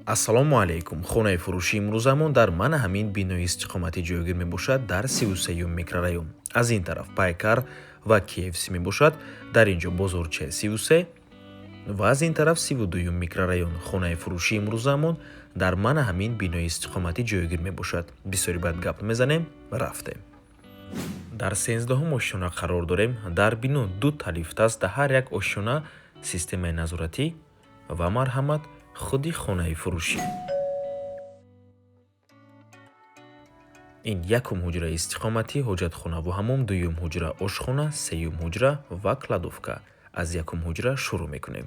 Ассалому алайкум. Хонаи фурӯшии имрӯзамон дар мана ҳамин бинои истиқоматӣ ҷойгир мебошад дар 33-юм микрорайон. Аз ин тараф Пайкар ва KFC мебошад, дар ин ҷо бозорчаи 33 ва аз ин тараф 32-юм микрорайон. Хонаи фурӯшии имрӯзамон дар мана ҳамин бинои истиқоматӣ ҷойгир мебошад. Бисёри баъд гап мезанем, рафтем. Дар 13-ҳум ошёна қарор дорем. Дар бино дута лифт аст, дар ҳар як ошёна системаи назоратӣ ва марҳамат худи хонаи фурӯшӣ. Ин якум ҳуҷраи истиқоматӣ, ҳоҷатхонаву ҳаммом, дуюм ҳуҷра ошхона, сеюм ҳуҷра ва кладовка. Аз якум ҳуҷра шурӯъ мекунем.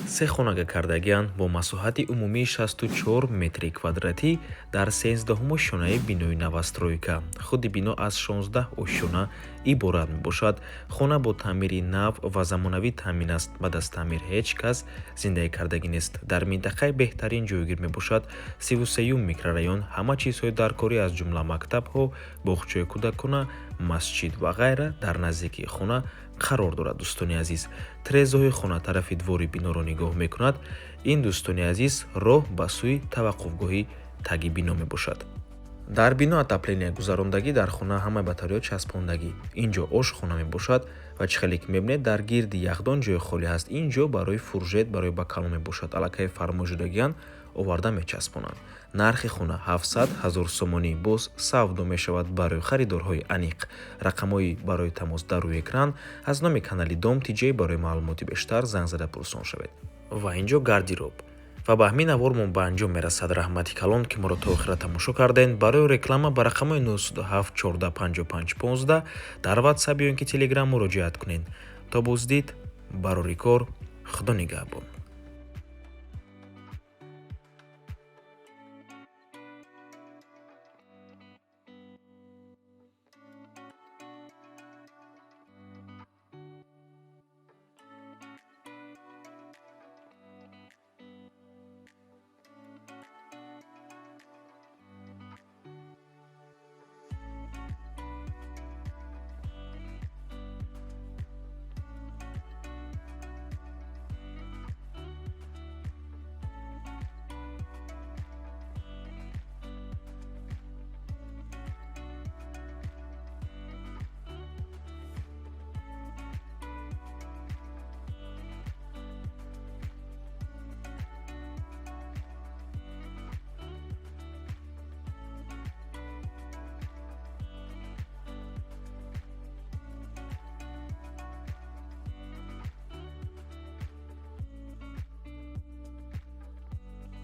Се хонага кардагианд бо масоҳати умумии 64 метри квадратӣ дар 13-ҳум ошёнаи бинои новостройка. Худи бино аз 16 ошёна иборат мебошад. Хона бо таъмири нав ва замонавӣ таъмин аст. Баъд аз таъмир ҳеҷ кас зиндагӣ кардагӣ нест. Дар минтақаи беҳтарин ҷойгир мебошад, 33-юм микрорайон. Ҳама чизҳои даркорӣ аз ҷумла мактабҳо, боғчаи кӯдакона, масҷид ва ғайра дар наздикии хона қарор дорад. Дӯстони азиз, трезоҳои хона тарафи двори биноро нигоҳ мекунад. Ин, дӯстони азиз, роҳ ба сӯи таваққуфгоҳи таги бино мебошад. Дар бино отопление гузарондагӣ, дар хона ҳамаи батареяҳо часпондагӣ. Ин ҷо ошхона мебошад ва чӣ хеле ки мебинед, дар гирди яхдон ҷои холӣ ҳаст. Ин ҷо барои фуржет, барои бакало мебошад. Аллакай фармоишдодагианд, оварда мечаспонанд. Нархи хона 700 ҳазор сомонӣ, боз савдо мешавад барои харидорҳои аниқ. Рақамҳои барои тамос дар рӯи экран. Аз номи канали Дом ТJ барои маълумоти бештар занг зада пурсон шавед. Ва ин ҷо гардероб. Ва ба ҳамин навормон ба анҷом мерасад. Раҳмати калон, ки моро то охира тамошо кардед. Барои реклама ба рақамҳои 907 14 55 15 дар WhatsApp ё ин ки Telegram муроҷиат кунед. То боздид, барори кор, Худо нигаҳбон.